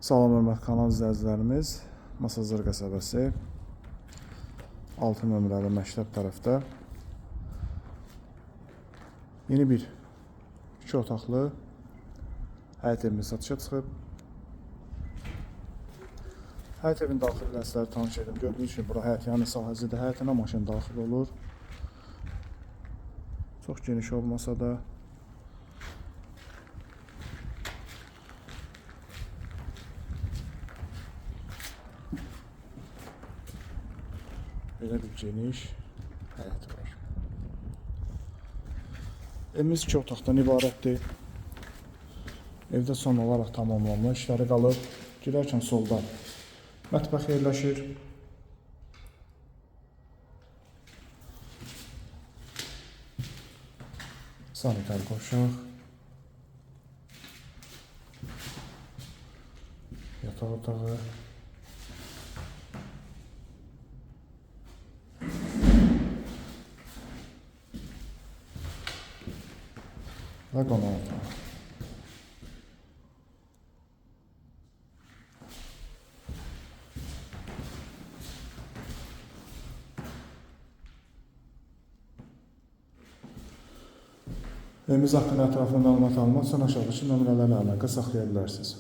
Salam hörmətli kanal izləyicilərimiz. Masazır qəsəbəsi 6 nömrəli məktəb tərəfdə yeni bir 2 otaqlı həyət evimiz satışa çıxıb. Həyət evinin daxili sizləri tanış edim. Gördüyünüz kimi bura həyət yanı sahəsidir. Həyətinə maşın daxil olur. Çox geniş olmasa da belə bir geniş həyəti var. Evimiz 2 otaqdan ibarətdir. Evdə son olaraq tamamlanma işləri qalıb. Girərkən solda mətbəx yerləşir. Sanitar qovşaq. Yataq otağı. Və qonaq otağı. Evimiz haqqında ətraflı məlumat almaq üçün aşağıdakı nömrələrlə əlaqə saxlaya bilərsiniz.